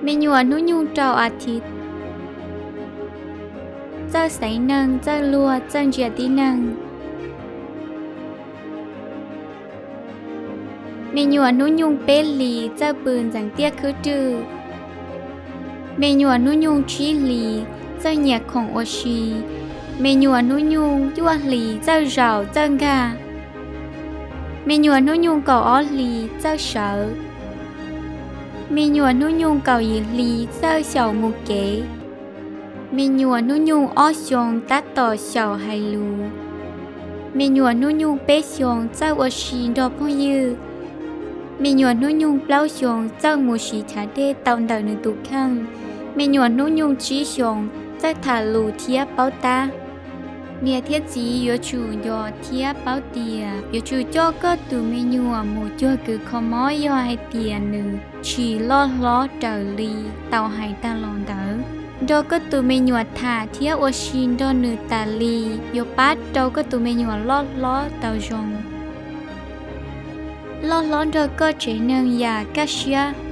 Me nyuam hnub nyoog rau as thiv txawj xeev neeg, txawj luag, txawj ntsia tib neeg. Me nyuam hnub nyoog peb hlis txawj pw ntxeev tiaj khwb rwj. Me nyuam hnub nyoog tsib hlis txawj nyiam khoom ua si. Me nyuam hnub nyoog cuaj hlis txawj zaum txawj nkag. Me nyuam hnub nyoog kaum ob hlis txawj sawv. Me nyuam hnub nyoog kaum yim hlis txawj xyaum mus kev. Me nyuam hnub nyoog ob xyoos tab tom xyaum hais lus. Me nyuam hnub nyoog peb xyoos txawj ua si nrog phooj ywg. Me nyuam hnub nyoog plaub xyoos txawj mus siv chav dej tau ntawm nws tus kheej. Me nyuam hnub nyoog tsib xyoos txawj tham lus thiab paub tab. Niam thiab txiv yuav tsum nco thiab paub tias yuav tsum coj koj tus me nyuam mus cuag kws kho mob yog hais tias nws tsis loj hlob raws li tau hais tag los ntawd. Nrog koj tus me nyuam tham thiab ua si nrog nws tas li yuav pab rau koj tus me nyuam loj hlob tau zoo. Loj hlob nrog koj tsev neeg yam kaj siab.